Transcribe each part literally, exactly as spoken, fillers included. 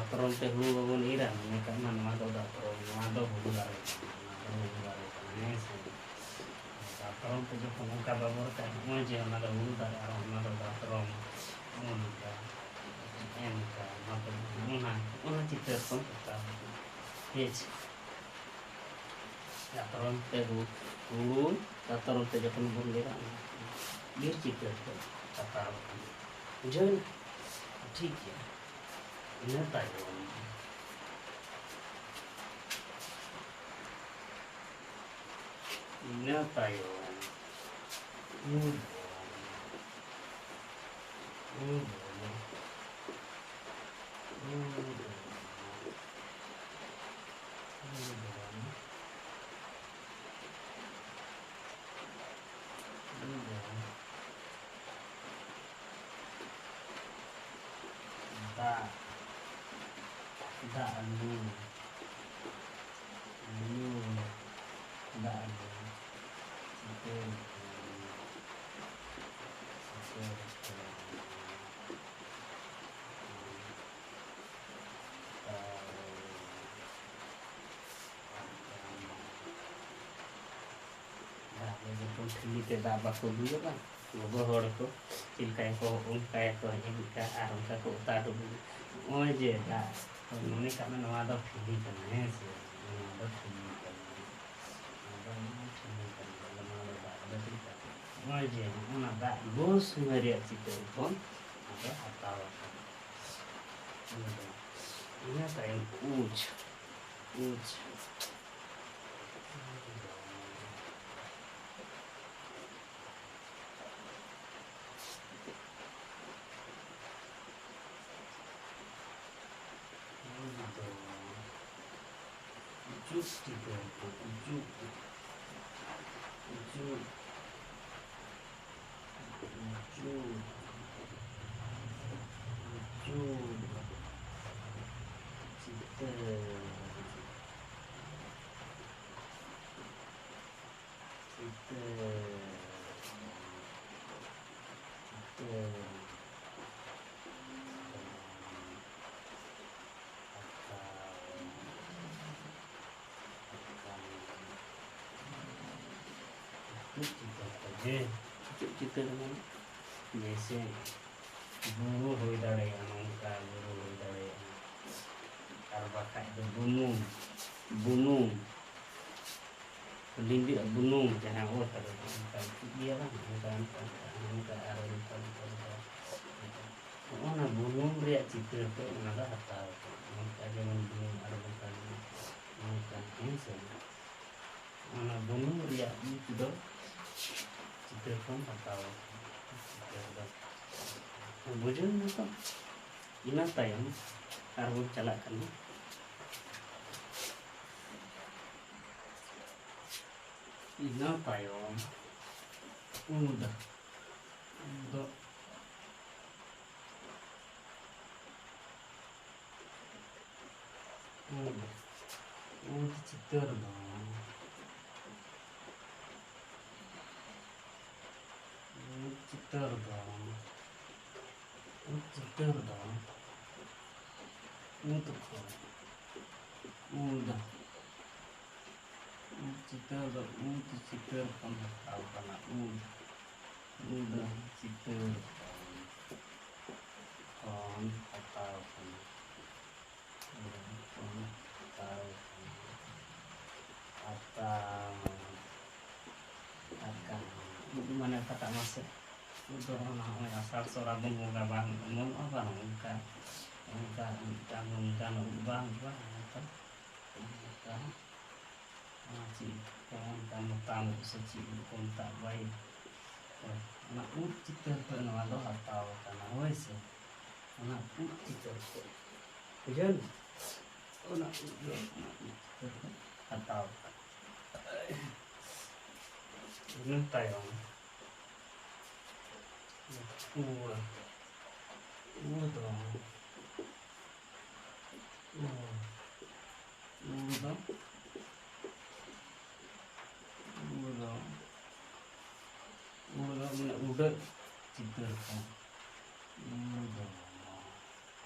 ᱫᱟᱛᱨᱚᱢ ᱛᱮ ᱦᱩᱲᱩ ᱵᱟᱵᱚᱱ ᱤᱨᱟ, ᱢᱚᱱᱮ ᱠᱟᱜ ᱢᱟ ᱱᱚᱣᱟ ᱫᱚ ᱫᱟᱛᱨᱚᱢ, ᱱᱚᱣᱟ ᱫᱚ ᱦᱩᱲᱩ ᱫᱟᱨᱮ ᱠᱟᱱᱟ, ᱚᱱᱟ ᱫᱚ ᱦᱩᱲᱩ ᱫᱟᱨᱮ ᱠᱟᱱᱟ, ᱦᱮᱸ ᱥᱮ? ᱫᱟᱛᱨᱚᱢ ᱛᱮ ᱡᱚᱠᱷᱚᱱ ᱚᱱᱠᱟ ᱵᱟᱵᱚᱱ ᱨᱟᱠᱟᱵ, ᱱᱚᱜᱼᱚᱭ ᱡᱮ ᱚᱱᱟ ᱫᱚ ᱦᱩᱲᱩ ᱫᱟᱨᱮ ᱟᱨ ᱚᱱᱟ ᱫᱚ ᱫᱟᱛᱨᱚᱢ, ᱱᱚᱜᱼᱚ ᱱᱚᱝᱠᱟ, ᱚᱱᱠᱟ, ᱱᱚᱛᱮ ᱚᱱᱟ, ᱚᱱᱟ ᱪᱤᱛᱟᱹᱨ ᱠᱚ ᱟᱸᱠᱟᱣ ᱦᱮᱸ ᱥᱮ? ᱫᱟᱛᱨᱚᱢ ᱛᱮ ᱦᱩ-, ᱦᱩᱲᱩ ᱫᱟᱛᱨᱚᱢ ᱛᱮ ᱡᱚᱠᱷᱚᱱ ᱵᱚᱱ ᱜᱮᱫᱟ, ᱚᱱᱟ ᱵᱤᱨ ᱪᱤᱛᱟᱹᱨ ᱠᱚ ᱟᱸᱠᱟᱣ ᱟᱠᱟᱱᱟ᱾ ᱵᱩᱡᱷᱟᱹᱣ ᱮᱱᱟ? ᱴᱷᱤᱠ ᱜᱮᱭᱟ᱾ ᱤᱱᱟᱹ ᱛᱟᱭᱚᱢ, ᱤᱱᱟᱹ ᱛᱟᱭᱚᱢ, ᱩᱞ ᱵᱚᱱ, ᱩᱞ ᱵᱚᱱ, ᱩᱞ ᱵᱚᱱ, ᱩᱞ ᱵᱚᱱ, ᱩᱞ ᱵᱚᱱ, ᱫᱟᱜ, ᱫᱟᱜ ᱞᱩ, ᱞᱩ, ᱫᱟᱜ ᱞᱩ, ᱥᱤᱛᱩᱝ, ᱥᱤᱛᱩᱝ, ᱥᱤᱛᱩᱝ᱾ ᱫᱟᱜ ᱨᱮ ᱡᱚᱠᱷᱚᱱ ᱴᱷᱤᱞᱤ ᱛᱮ ᱫᱟᱜ ᱵᱟᱠᱚ ᱫᱩᱞᱟ ᱵᱟᱝ, ᱜᱚᱜᱚ ᱦᱚᱲ ᱠᱚ ᱪᱮᱫ ᱞᱮᱠᱟᱭᱟᱠᱚ, ᱚᱱᱠᱟᱭᱟᱠᱚ ᱦᱮᱡ ᱮᱱ ᱠᱷᱟᱱ ᱟᱨ ᱚᱱᱠᱟ ᱠᱚ ᱚᱛᱟ ᱩᱰᱩᱠ᱾ ᱱᱚᱜᱼᱚᱭ ᱡᱮ ᱫᱟᱜ, ᱢᱚᱱᱮ ᱠᱟᱜ ᱢᱮ ᱱᱚᱣᱟ ᱫᱚ ᱴᱷᱤᱞᱤ ᱠᱟᱱᱟ, ᱦᱮᱸ ᱥᱮ? ᱱᱚᱣᱟ ᱫᱚ ᱴᱷᱤᱞᱤ ᱠᱟᱱᱟ, ᱱᱚᱣᱟ ᱫᱚ ᱴᱷᱤᱞᱤ ᱠᱟᱱᱟ, ᱟᱫᱚ ᱱᱚᱣᱟ ᱫᱚ ᱫᱟᱜ ᱫᱚ ᱪᱮᱫ ᱞᱮᱠᱟ? ᱱᱚᱜᱼᱚᱭ ᱡᱮ ᱱᱚᱜᱼᱚ ᱱᱟ ᱫᱟᱜ ᱜᱳᱞ ᱥᱤᱢᱟᱹ ᱨᱮᱭᱟᱜ ᱪᱤᱛᱟᱹᱨ ᱠᱷᱚᱱ ᱟᱫᱚ ᱦᱟᱛᱟᱣ ᱟᱠᱟᱱᱟ᱾ ᱤᱱᱟᱹ ᱛᱟᱭᱚᱢ ᱩᱪ, ᱩᱪ᱾ ᱩᱪᱩ ᱴᱷᱤᱠᱟᱹ ᱠᱚ, ᱩᱪᱩ, ᱩᱪᱩ, ᱩᱪᱩ, ᱩᱪᱩ, ᱪᱤᱛᱟᱹᱨ, ᱪᱤᱛᱟᱹᱨ, ᱪᱤᱛᱟᱹᱨ᱾ ᱪᱤᱛᱟᱹᱨ ᱠᱚ, ᱡᱮ ᱪᱮᱫ ᱪᱤᱛᱟᱹᱨ ᱢᱟᱱᱮ, ᱡᱮᱭᱥᱮ ᱵᱩᱨᱩ ᱦᱩᱭ ᱫᱟᱲᱮᱭᱟᱜᱼᱟ, ᱱᱚᱝᱠᱟ ᱵᱩᱨᱩ ᱦᱩᱭ ᱫᱟᱲᱮᱭᱟᱜᱼᱟ, ᱟᱨ ᱵᱟᱠᱷᱟᱡ ᱫᱚ ᱵᱩᱱᱩᱢ, ᱵᱩᱱᱩᱢ, ᱞᱤᱸᱜᱤᱜᱼᱟ ᱵᱩᱱᱩᱢ, ᱡᱟᱦᱟᱸ ᱚᱛ ᱨᱮ ᱚᱱᱠᱟ ᱤᱭᱟᱹ ᱵᱟᱝ, ᱚᱱᱠᱟ, ᱚᱱᱠᱟ, ᱚᱱᱠᱟ, ᱚᱱᱠᱟ, ᱟᱨ ᱚᱱᱠᱟ, ᱚᱱᱠᱟ, ᱚᱱᱠᱟ, ᱚᱱᱠᱟ᱾ ᱱᱚᱜᱼᱚ ᱱᱟ ᱵᱩᱱᱩᱢ ᱨᱮᱭᱟᱜ ᱪᱤᱛᱟᱹᱨ ᱛᱮ ᱚᱱᱟ ᱫᱚ ᱦᱟᱛᱟᱣ ᱠᱟᱱᱟ᱾ ᱱᱚᱝᱠᱟ ᱡᱮᱢᱚᱱ ᱵᱩᱱᱩᱢ ᱟᱨ ᱱᱚᱝᱠᱟ, ᱱᱚᱝᱠᱟ, ᱦᱮᱸ ᱥᱮ? ᱚᱱᱟ ᱵᱩᱱᱩᱢ ᱨᱮᱭᱟᱜ ᱤᱭᱟᱹ ᱫᱚ ᱪᱤᱛᱟᱹᱨ ᱠᱷᱚᱱ ᱦᱟᱛᱟᱣ ᱟᱠᱟᱱᱟ᱾ ᱪᱤᱛᱟᱹᱨ ᱫᱚ ᱵᱩᱡᱷᱟᱹᱣ ᱱᱤᱛᱚᱜ? ᱤᱱᱟᱹ ᱛᱟᱭᱚᱢ ᱟᱨᱵᱚᱱ ᱪᱟᱞᱟᱜ ᱠᱟᱱᱟ᱾ ᱤᱱᱟᱹ ᱛᱟᱭᱚᱢ ᱩᱫ, ᱩᱫ, ᱩᱫ, ᱩᱫ ᱪᱤᱛᱟᱹᱨ ᱫᱚ, ᱩᱫ ᱪᱤᱛᱟᱹᱨ ᱫᱚ, ᱩᱫ ᱪᱤᱛᱟᱹᱨ ᱫᱚ ᱩᱫ ᱠᱷᱚᱱ, ᱩᱫ, ᱩᱫ ᱪᱤᱛᱟᱹᱨ ᱫᱚ ᱩᱫ ᱪᱤᱛᱟᱹᱨ ᱠᱷᱚᱱ ᱦᱟᱛᱟᱣ ᱠᱟᱱᱟ᱾ ᱩᱫ, ᱩᱫ ᱪᱤᱛᱟᱹᱨ ᱠᱷᱚᱱ, ᱠᱷᱚᱱ ᱦᱟᱛᱟᱣ ᱠᱟᱱᱟ᱾ ᱩᱫ ᱠᱷᱚᱱ ᱦᱟᱛᱟᱣ ᱠᱟᱱᱟ᱾ ᱦᱟᱛᱟᱣ, ᱦᱟᱛᱟᱣ᱾ ᱩᱫ ᱢᱟᱱᱮ ᱚᱠᱟᱴᱟᱜ ᱢᱟᱥᱮ? ᱩᱫ ᱫᱚ ᱚᱱᱟ ᱱᱚᱜᱼᱚᱭ ᱟᱥᱟᱲ ᱥᱨᱟᱵᱚᱱ ᱵᱚᱸᱜᱟ ᱵᱟᱝ ᱚᱢᱚᱱᱚᱜᱼᱟ, ᱵᱟᱝ ᱚᱱᱠᱟ, ᱚᱱᱠᱟ ᱢᱤᱫᱴᱟᱝ ᱚᱱᱠᱟᱱ ᱩᱫ ᱵᱟᱝ, ᱵᱟᱝ, ᱚᱱᱠᱟ, ᱚᱱᱠᱟ᱾ ᱚᱱᱟ ᱪᱮᱫ ᱠᱚ ᱢᱮᱛᱟᱜᱼᱟ, ᱢᱚᱛᱟᱢ ᱩᱫ ᱥᱮ ᱪᱮᱫ ᱩᱫ ᱠᱚ ᱢᱮᱛᱟᱜᱼᱟ, ᱵᱟᱭ, ᱦᱳᱭ, ᱚᱱᱟ ᱩᱫ ᱪᱤᱛᱟᱹᱨ ᱠᱷᱚᱱ ᱱᱚᱣᱟ ᱫᱚ ᱦᱟᱛᱟᱣ ᱟᱠᱟᱱᱟ, ᱦᱳᱭ ᱥᱮ, ᱚᱱᱟ ᱩᱫ ᱪᱤᱛᱟᱹᱨ ᱠᱷᱚᱱ, ᱵᱩᱡᱷᱟᱹᱣ ᱮᱱᱟ? ᱚᱱᱟ ᱩᱫ ᱫᱚ ᱚᱱᱟ ᱩᱫ ᱪᱤᱛᱟᱹᱨ ᱠᱷᱚᱱ ᱦᱟᱛᱟᱣ ᱟᱠᱟᱱᱟ᱾ ᱤᱱᱟᱹ ᱛᱟᱭᱚᱢ ᱩᱲ, ᱩᱲ ᱫᱚ, ᱩᱲ, ᱩᱲ ᱫᱚ, ᱩᱲ ᱫᱚ, ᱩᱲ ᱫᱚ ᱢᱟᱱᱮ ᱩᱰᱟᱹᱜ ᱪᱤᱛᱟᱹᱨ ᱠᱚ᱾ ᱩᱲ ᱫᱚ,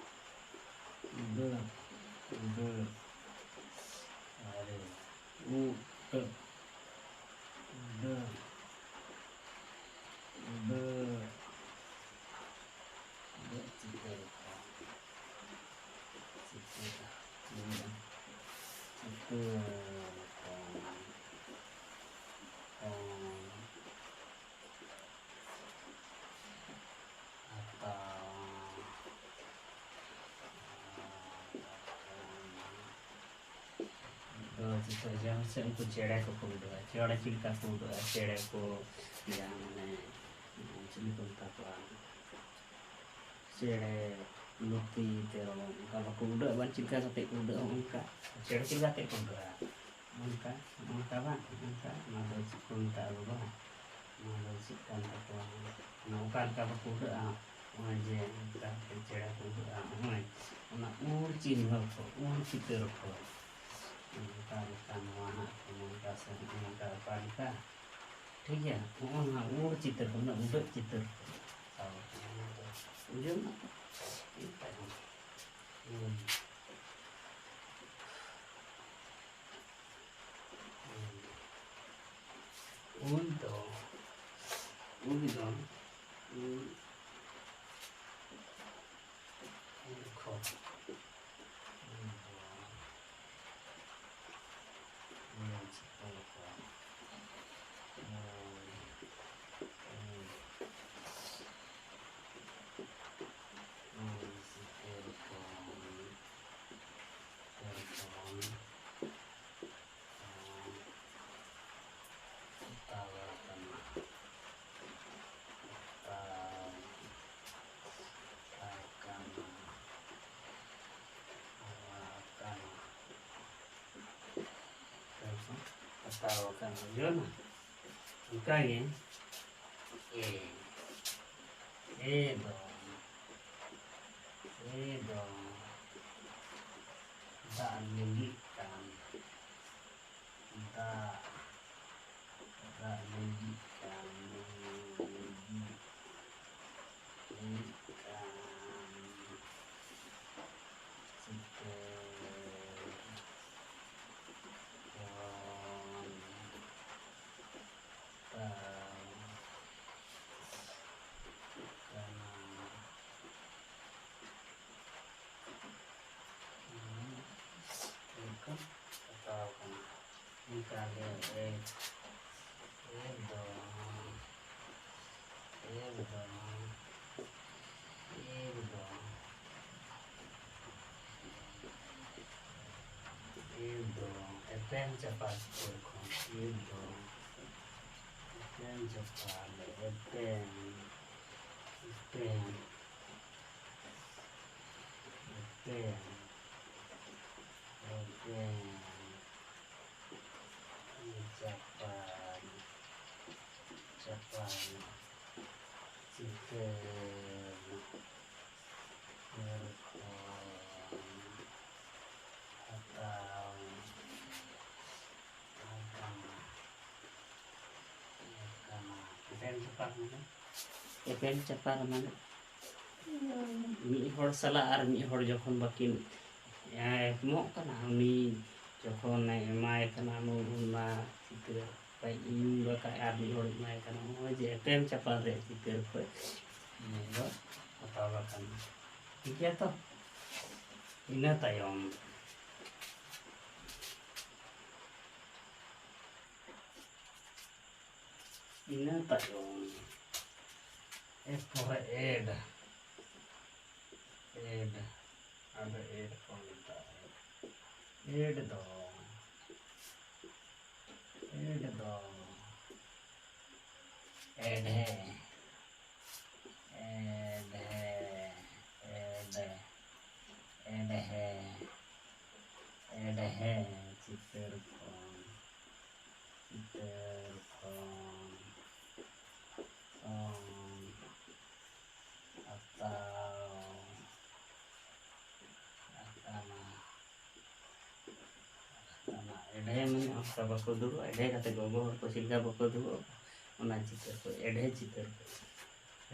ᱩᱰᱟᱹᱜ, ᱩᱰᱟᱹᱜ, ᱟᱨᱮ, ᱩᱰᱟᱹᱜ, ᱩᱰᱟᱹᱜ᱾ ᱠᱚᱢ, ᱠᱚᱢ, ᱦᱟᱛᱟᱣ, ᱫᱚ ᱪᱮᱫ ᱠᱚ ᱡᱚᱢ ᱥᱮ ᱩᱱᱠᱩ ᱪᱮᱬᱮ ᱠᱚᱠᱚ ᱩᱰᱟᱹᱜᱼᱟ᱾ ᱪᱮᱬᱮ ᱪᱮᱫ ᱞᱮᱠᱟ ᱠᱚ ᱩᱰᱟᱹᱜᱼᱟ? ᱪᱮᱬᱮ ᱠᱚ ᱡᱟᱦᱟᱸ ᱢᱟᱱᱮ ᱪᱤᱞᱤ ᱠᱚ ᱢᱮᱛᱟ ᱠᱚᱣᱟ? ᱪᱮᱬᱮ, ᱞᱩᱛᱤ, ᱛᱮᱨᱚᱝ, ᱚᱱᱠᱟ ᱵᱟᱠᱚ ᱩᱰᱟᱹᱜᱼᱟ, ᱵᱟᱝ ᱪᱮᱫ ᱞᱮᱠᱟ ᱠᱟᱛᱮ ᱠᱚ ᱩᱰᱟᱹᱜᱼᱟ, ᱚᱱᱠᱟ ᱪᱮᱬᱮ ᱪᱮᱫ ᱞᱮᱠᱟ ᱠᱟᱛᱮ ᱠᱚ ᱩᱰᱟᱹᱜᱼᱟ, ᱚᱱᱠᱟ, ᱚᱱᱠᱟ ᱵᱟᱝ, ᱚᱱᱠᱟ, ᱚᱱᱟ ᱫᱚ ᱪᱮᱫ ᱠᱚ ᱢᱮᱛᱟᱜᱼᱟ ᱵᱟᱵᱟ? ᱚᱱᱟ ᱫᱚ ᱪᱮᱫ ᱠᱟᱱ ᱛᱟᱠᱚᱣᱟ? ᱚᱱᱟ ᱚᱠᱟ ᱞᱮᱠᱟ ᱵᱟᱠᱚ ᱩᱰᱟᱹᱜᱼᱟ? ᱱᱚᱜᱼᱚᱭ ᱡᱮ ᱚᱱᱠᱟ ᱠᱟᱛᱮ ᱪᱮᱬᱮ ᱠᱚ ᱩᱰᱟᱹᱜᱼᱟ, ᱱᱚᱜᱼᱚᱭ ᱚᱱᱟ ᱩᱲ ᱪᱤᱱᱦᱟᱹ ᱠᱚ, ᱩᱲ ᱪᱤᱛᱟᱹᱨ ᱠᱚ, ᱚᱠᱟ ᱞᱮᱠᱟ ᱱᱚᱣᱟ ᱦᱟᱸᱜ ᱠᱚ ᱱᱚᱝᱠᱟ ᱥᱮ ᱱᱚᱝᱠᱟ ᱚᱠᱟ ᱞᱮᱠᱟ? ᱴᱷᱤᱠ ᱜᱮᱭᱟ, ᱱᱚᱜᱼᱚ ᱱᱚᱣᱟ ᱩᱲ ᱪᱤᱛᱟᱹᱨ ᱠᱚ, ᱢᱟᱱᱮ ᱩᱰᱟᱹᱜ ᱪᱤᱛᱟᱹᱨ ᱠᱚ᱾ ᱵᱩᱡᱷᱟᱹᱣ ᱱᱟ? ᱤᱱᱟᱹ ᱛᱟᱭᱚᱢ, ᱦᱩᱸ᱾ ᱦᱩᱸ᱾ ᱩᱱ ᱫᱚ, ᱩᱱ ᱫᱚ, ᱩᱱ, ᱩᱱ ᱠᱷᱚᱱ, ᱩᱱ ᱫᱚ, ᱩᱱ ᱪᱤᱛᱟᱹᱨ ᱠᱚ, ᱩᱱ, ᱩᱱ, ᱩᱱ ᱪᱤᱛᱟᱹᱨ ᱠᱚ, ᱪᱤᱛᱟᱹᱨ ᱠᱚ, ᱦᱟᱛᱟᱣ ᱟᱠᱟᱱᱟ᱾ ᱦᱟᱛᱟᱣ ᱟᱠᱟᱱᱟ᱾ ᱦᱟᱛᱟᱣ ᱟᱠᱟᱱᱟ᱾ ᱦᱟᱛᱟᱣ ᱟᱠᱟᱱᱟ᱾ ᱵᱩᱡᱷᱟᱹᱣ ᱱᱟ? ᱚᱱᱠᱟ ᱜᱮ, ᱮ, ᱮ ᱫᱚ, ᱮ ᱫᱚ ᱫᱟᱜ ᱞᱤᱸᱜᱤᱜ ᱠᱟᱱ, ᱫᱟᱜ, ᱫᱟᱜ ᱞᱤᱸᱜᱤᱜ ᱠᱟᱱ, ᱞᱤᱸᱜᱤᱜ ᱠᱟᱱ ᱪᱤᱛᱟᱹᱨ ᱠᱷᱚᱱ ᱦᱟᱛᱟᱣ ᱠᱟᱱᱟ᱾ ᱦᱩᱸ, ᱦᱩᱭᱩᱜ ᱠᱟᱱᱟ᱾ ᱮᱠ, ᱮᱠ ᱫᱚ, ᱮᱠ ᱫᱚ, ᱮᱠ ᱫᱚ, ᱮᱠ ᱫᱚ, ᱮᱯᱮᱢ ᱪᱟᱯᱟᱞ ᱪᱤᱛᱟᱹᱨ ᱠᱷᱚᱱ ᱮᱠ ᱫᱚ, ᱮᱯᱮᱢ ᱪᱟᱯᱟᱞ, ᱮᱯᱮᱢ, ᱮᱯᱮᱢ, ᱮᱯᱮᱢ, ᱮᱯᱮᱢ᱾ ᱪᱟᱯᱟᱫ, ᱪᱟᱯᱟᱫ, ᱪᱤᱛᱟᱹᱨ, ᱪᱤᱛᱟᱹᱨ ᱠᱷᱚᱱ ᱦᱟᱛᱟᱣ ᱟᱠᱟᱱᱟ, ᱟᱠᱟᱱᱟ᱾ ᱮᱯᱮᱢ ᱪᱟᱯᱟᱫ ᱢᱟᱱᱮ? ᱮᱯᱮᱢ ᱪᱟᱯᱟᱫ ᱢᱟᱱᱮ ᱢᱤᱫ ᱦᱚᱲ ᱥᱟᱞᱟᱜ ᱟᱨ ᱢᱤᱫ ᱦᱚᱲ ᱡᱚᱠᱷᱚᱱ ᱵᱟᱹᱠᱤᱱ ᱮᱢᱚᱜ ᱠᱟᱱᱟ, ᱩᱱᱤ ᱡᱚᱠᱷᱚᱱᱮ ᱮᱢᱟᱭ ᱠᱟᱱᱟ, ᱱᱩᱭ ᱚᱱᱟ ᱪᱤᱛᱟᱹᱨ ᱤᱧ ᱵᱟᱠᱷᱟᱡ ᱟᱨ ᱢᱤᱫ ᱦᱚᱲ ᱮᱢᱟᱭ ᱠᱟᱱᱟ᱾ ᱱᱚᱜᱼᱚᱭ ᱡᱮ ᱮᱯᱮᱢ ᱪᱟᱯᱟᱞ ᱨᱮᱭᱟᱜ ᱪᱤᱛᱟᱹᱨ ᱠᱷᱚᱡ ᱱᱤᱭᱟᱹ ᱫᱚ ᱦᱟᱛᱟᱣ ᱟᱠᱟᱱᱟ᱾ ᱴᱷᱤᱠ ᱜᱮᱭᱟ ᱛᱚ? ᱤᱱᱟᱹ ᱛᱟᱭᱚᱢ, ᱤᱱᱟᱹ ᱛᱟᱭᱚᱢ ᱮᱨᱯᱚᱨᱮ add, add, ᱟᱫᱚ add ᱠᱚ ᱢᱮᱛᱟᱜᱼᱟ᱾ Add ᱫᱚ, add ᱫᱚ, add ᱦᱮ, add ᱦᱮ, add, add ᱦᱮ, add ᱦᱮ, ᱪᱤᱛᱟᱹᱨ ᱠᱷᱚᱱ, ᱪᱤᱛᱟᱹᱨ ᱠᱷᱚᱱ, ᱠᱷᱚᱱ ᱦᱟᱛᱟᱣ ᱟᱠᱟᱱᱟ᱾ ᱟᱠᱟᱱᱟ᱾ ᱮᱰᱷᱮ ᱢᱟᱱᱮ ᱚᱱᱠᱟ ᱵᱟᱠᱚ ᱫᱩᱲᱩᱵᱼᱟ, ᱮᱰᱷᱮ ᱠᱟᱛᱮ ᱜᱚᱜᱚ ᱦᱚᱲ ᱠᱚ ᱪᱮᱫ ᱞᱮᱠᱟ ᱵᱟᱠᱚ ᱫᱩᱲᱩᱵᱼᱟ, ᱚᱱᱟ ᱪᱤᱛᱟᱹᱨ ᱠᱚ, ᱮᱰᱷᱮ ᱪᱤᱛᱟᱹᱨ ᱠᱚ,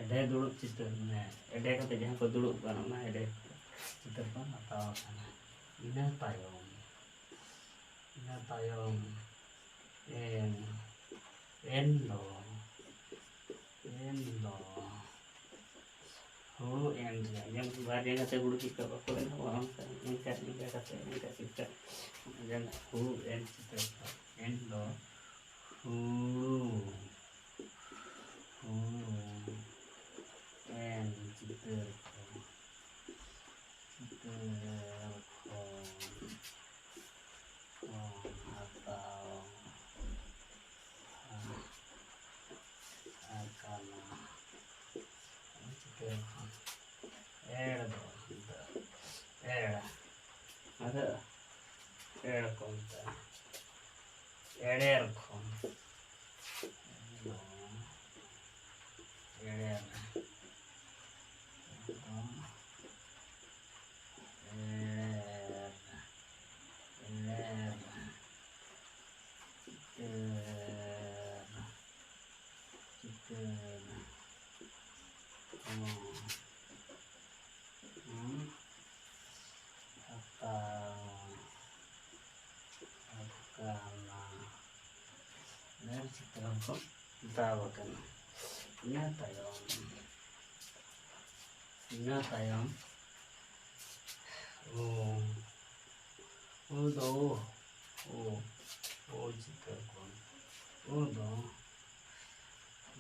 ᱮᱰᱷᱮ ᱫᱩᱲᱩᱵ ᱪᱤᱛᱟᱹᱨ, ᱢᱟᱱᱮ ᱮᱰᱷᱮ ᱠᱟᱛᱮ ᱡᱟᱦᱟᱸ ᱠᱚ ᱫᱩᱲᱩᱵ ᱠᱟᱱ, ᱚᱱᱟ ᱮᱰᱷᱮ ᱪᱤᱛᱟᱹᱨ ᱠᱚ ᱦᱟᱛᱟᱣ ᱟᱠᱟᱱᱟ᱾ ᱤᱱᱟᱹ ᱛᱟᱭᱚᱢ, ᱤᱱᱟᱹ ᱛᱟᱭᱚᱢ ᱮᱱ, ᱮᱱ ᱫᱚ, ᱮᱱ ᱫᱚ, ᱦᱩᱲᱩ ᱮᱱ ᱨᱮ, ᱡᱮᱢᱚᱱ ᱵᱟᱨ ᱡᱟᱸᱜᱟ ᱛᱮ ᱦᱩᱲᱩ ᱪᱤᱠᱟᱹ ᱵᱟᱠᱚ ᱮᱱᱟ, ᱚᱱᱠᱟ, ᱚᱱᱠᱟ, ᱚᱱᱠᱟ ᱠᱟᱛᱮ, ᱚᱱᱠᱟ ᱪᱤᱠᱟᱹ, ᱡᱮᱢᱚᱱ ᱦᱩᱲᱩ ᱮᱱ ᱪᱤᱠᱟᱹ, ᱮᱱ ᱫᱚ ᱦᱩᱲᱩ, ᱦᱩᱲᱩ ᱮᱱ ᱪᱤᱛᱟᱹᱨ ᱠᱚ, ᱪᱤᱛᱟᱹᱨ ᱠᱚ᱾ ᱠᱷᱚᱱ ᱦᱟᱛᱟᱣ ᱟᱠᱟᱱᱟ᱾ ᱪᱤᱛᱟᱹᱨ ᱠᱷᱚᱱ ᱮᱲ ᱫᱚ, ᱮᱲ, ᱟᱫᱚ ᱮᱲ ᱠᱚ ᱢᱮᱛᱟᱜᱼᱟ, ᱮᱲᱮᱨ ᱠᱷᱚᱱ᱾ ᱮᱲᱮᱨ᱾ ᱮᱲᱮᱨ᱾ ᱮᱲᱮᱨ᱾ ᱪᱤᱛᱟᱹᱨ᱾ ᱪᱤᱛᱟᱹᱨ᱾ ᱚ᱾ ᱦᱩᱸ᱾ ᱦᱟᱛᱟᱣ ᱟᱠᱟᱱᱟ᱾ ᱞᱮᱱ ᱪᱤᱛᱨᱚ ᱠᱚ ᱫᱟᱵ ᱟᱠᱟᱱᱟ᱾ ᱤᱱᱟᱹ ᱛᱟᱭᱚᱢ, ᱤᱱᱟᱹ ᱛᱟᱭᱚᱢ, ᱳ, ᱳ ᱫᱚ, ᱳ, ᱳ ᱪᱤᱛᱟᱹᱨ ᱠᱚ, ᱳ ᱫᱚ,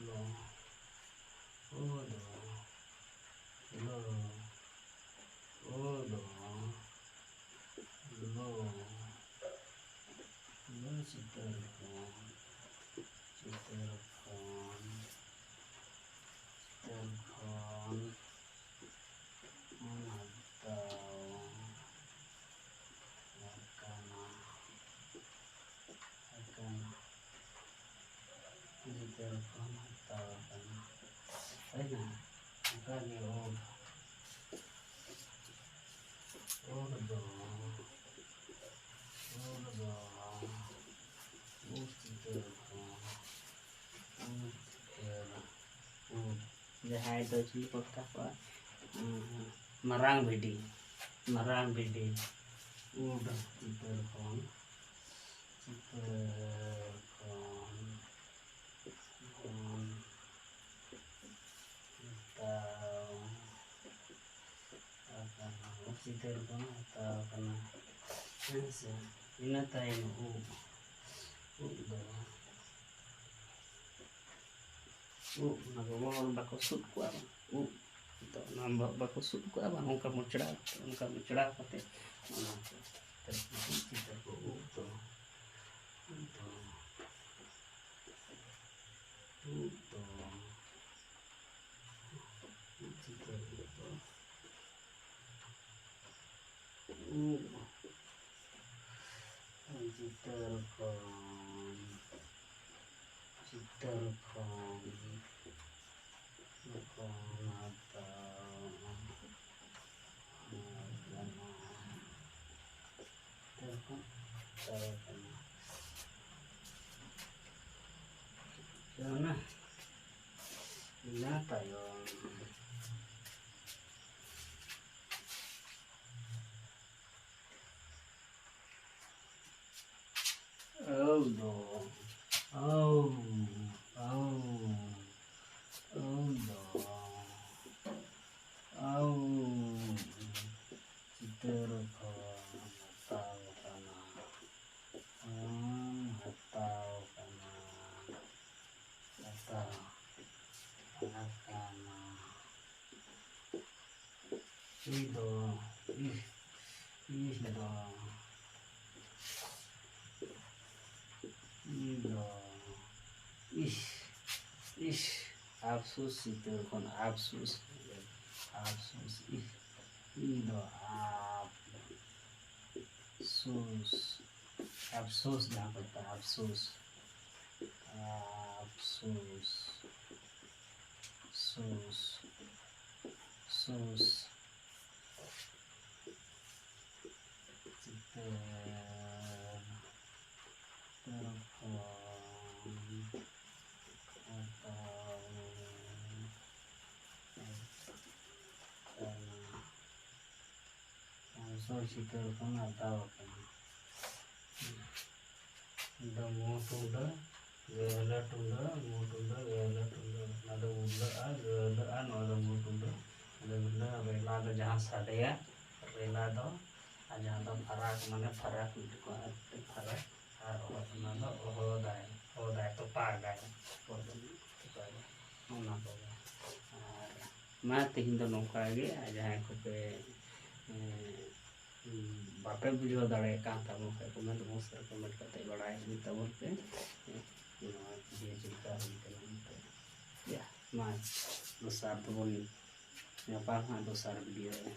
ᱞᱚ, ᱳ ᱫᱚ, ᱞᱚ, ᱳ ᱫᱚ, ᱞᱚ, ᱞᱚ ᱪᱤᱛᱟᱹᱨ ᱠᱷᱚᱱ, ᱪᱤᱛᱟᱹᱨ ᱠᱷᱚᱱ, ᱪᱤᱛᱟᱹᱨ ᱠᱷᱚᱱ ᱚᱱᱟ ᱦᱟᱛᱟᱣ ᱟᱠᱟᱱᱟ, ᱟᱠᱟᱱᱟ᱾ ᱪᱤᱛᱟᱹᱨ ᱠᱷᱚᱱ ᱦᱟᱛᱟᱣ ᱟᱠᱟᱱᱟ᱾ ᱦᱩᱭᱱᱟ? ᱚᱱᱠᱟ ᱜᱮ ᱳᱰ, ᱳᱰ ᱫᱚ, ᱳᱰ ᱫᱚ, ᱳᱰ ᱪᱤᱛᱟᱹᱨ ᱠᱷᱚᱱ, ᱳᱰ ᱪᱤᱛᱟᱹᱨ, ᱳᱰ᱾ ᱡᱟᱦᱟᱸᱭ ᱫᱚ ᱪᱤᱞᱤ ᱠᱚ ᱢᱮᱛᱟ ᱠᱚᱣᱟ? ᱩᱸ, ᱢᱟᱨᱟᱝ ᱵᱷᱤᱰᱤ, ᱢᱟᱨᱟᱝ ᱵᱷᱤᱰᱤ, ᱳᱰ ᱪᱤᱛᱟᱹᱨ ᱠᱷᱚᱱ, ᱪᱤᱛᱟᱹᱨ ᱠᱷᱚᱱ ᱵᱚᱱ ᱦᱟᱛᱟᱣ ᱪᱤᱛᱟᱹᱨ ᱠᱷᱚᱱ ᱦᱟᱛᱟᱣ ᱟᱠᱟᱱᱟ᱾ ᱦᱮᱸ ᱥᱮ? ᱤᱱᱟᱹ ᱛᱟᱭᱚᱢ ᱩᱵ, ᱩᱵ ᱫᱚ, ᱩᱵ ᱚᱱᱟ ᱜᱚᱜᱚ ᱦᱚᱲ ᱵᱟᱠᱚ ᱥᱩᱫ ᱠᱚᱣᱟ, ᱩᱵ ᱫᱚ ᱚᱱᱟ ᱵᱟ-, ᱵᱟᱠᱚ ᱥᱩᱫ ᱠᱚᱣᱟ, ᱵᱟᱝ ᱚᱱᱠᱟ ᱢᱚᱪᱲᱟ, ᱚᱱᱠᱟ ᱢᱚᱪᱲᱟ ᱠᱟᱛᱮ ᱚᱱᱟ ᱠᱚ ᱪᱤᱛᱟᱹᱨ ᱠᱚ, ᱩᱵ ᱫᱚ, ᱩᱵ ᱫᱚ, ᱩᱵ ᱫᱚ, ᱩᱵ ᱪᱤᱛᱟᱹᱨ ᱩᱵ ᱫᱚ᱾ ᱩᱵ ᱪᱤᱛᱟᱹᱨ ᱠᱷᱚᱱ, ᱪᱤᱛᱟᱹᱨ ᱠᱷᱚᱱ, ᱠᱷᱚᱱ ᱦᱟᱛᱟᱣ ᱜᱟᱱᱚᱜᱼᱟ᱾ ᱪᱤᱛᱟᱹᱨ ᱠᱷᱚᱱ ᱦᱟᱛᱟᱣ ᱜᱟᱱᱚᱜᱼᱟ᱾ ᱚᱱᱟ, ᱤᱱᱟᱹ ᱛᱟᱭᱚᱢ ᱟᱹᱣ ᱫᱚ, ᱟᱹᱣ, ᱟᱹᱣ, ᱟᱹᱣ ᱫᱚ, ᱟᱹᱣ ᱪᱤᱛᱟᱹᱨ ᱠᱷᱚᱱ ᱦᱟᱛᱟᱣ ᱟᱠᱟᱱᱟ᱾ ᱦᱚᱸ, ᱦᱟᱛᱟᱣ ᱟᱠᱟᱱᱟ᱾ ᱦᱟᱛᱟᱣ ᱟᱠᱟᱱᱟ᱾ ᱤ ᱫᱚ, ᱤ, ᱤ ᱫᱚ, ᱤ ᱫᱚ, ᱤᱥ, ᱤᱥ, ᱟᱯᱥᱩᱥ ᱪᱤᱛᱟᱹᱨ ᱠᱷᱚᱱ ᱟᱯᱥᱩᱥ, ᱟᱯᱥᱩᱥ, ᱤ, ᱤ ᱫᱚ ᱟᱯ, ᱥᱩᱥ, ᱟᱯᱥᱩᱥ, ᱡᱟᱦᱟᱸ ᱠᱚ ᱢᱮᱛᱟᱜᱼᱟ ᱟᱯᱥᱩᱥ, ᱟᱯᱥᱩᱥ, ᱥᱩᱥ, ᱥᱩᱥ᱾ ᱪᱤᱛᱟᱹᱨ, ᱪᱤᱛᱟᱹᱨ ᱠᱷᱚᱱ ᱦᱟᱛᱟᱣ ᱟᱠᱟᱱᱟ᱾ ᱚᱱᱥᱚᱨ ᱪᱤᱛᱟᱹᱨ ᱠᱷᱚᱱ ᱦᱟᱛᱟᱣ ᱟᱠᱟᱱᱟ᱾ ᱫᱚ ᱢᱩ ᱴᱩᱰᱟᱹ, ᱜᱟᱹᱦᱞᱟᱹ ᱴᱩᱰᱟᱹ, ᱢᱩ ᱴᱩᱰᱟᱹ, ᱜᱟᱹᱦᱞᱟᱹ ᱴᱩᱰᱟᱹ᱾ ᱚᱱᱟ ᱫᱚ ᱩᱰᱟᱹᱜᱼᱟ, ᱜᱟᱹᱦᱞᱟᱹᱜᱼᱟ, ᱱᱚᱣᱟ ᱫᱚ ᱢᱩ ᱴᱩᱰᱟᱹ᱾ ᱟᱫᱚ ᱩᱰᱟᱹ ᱨᱮᱞᱟ ᱫᱚ ᱡᱟᱦᱟᱸ ᱥᱟᱰᱮᱭᱟ, ᱵᱮᱞᱟ ᱫᱚ, ᱟᱨ ᱡᱟᱦᱟᱸ ᱫᱚ ᱯᱷᱟᱨᱟᱠ, ᱢᱟᱱᱮ ᱯᱷᱟᱨᱟᱠ ᱢᱤᱫ ᱴᱩᱠᱩ ᱟᱨ ᱯᱷᱟᱨᱟᱠ, ᱟᱨ ᱚᱦᱚᱫ, ᱚᱱᱟ ᱫᱚ ᱚᱦᱚᱫᱟᱭ, ᱚᱦᱚᱫᱟᱭ, ᱛᱚᱯᱟᱜᱟᱭ, ᱛᱚᱯᱟᱜᱟᱭ, ᱚᱱᱟ ᱠᱚᱜᱮ᱾ ᱟᱨ ᱢᱟ ᱛᱮᱦᱮᱧ ᱫᱚ ᱱᱚᱝᱠᱟ ᱜᱮ, ᱟᱨ ᱡᱟᱦᱟᱸᱭ ᱠᱚᱯᱮ, ᱮᱸ, ᱵᱟᱯᱮ ᱵᱩᱡᱷᱟᱹᱣ ᱫᱟᱲᱮᱭᱟᱜ ᱠᱟᱱ ᱛᱟᱵᱚᱱ ᱠᱷᱟᱡ, comment box ᱨᱮ comment ᱠᱟᱛᱮ ᱵᱟᱲᱟᱭ ᱦᱚᱪᱚᱭ ᱛᱟᱵᱚᱱ ᱯᱮ, ᱱᱚᱣᱟ video ᱪᱮᱫ ᱞᱮᱠᱟ ᱦᱩᱭ ᱠᱟᱱᱟ ᱢᱮᱱᱛᱮ᱾ ᱭᱟ, ᱢᱟ ᱫᱚᱥᱟᱨ ᱛᱮᱵᱚᱱ ᱧᱟᱯᱟᱢ ᱦᱟᱸᱜ ᱫᱚᱥᱟᱨ video ᱨᱮ᱾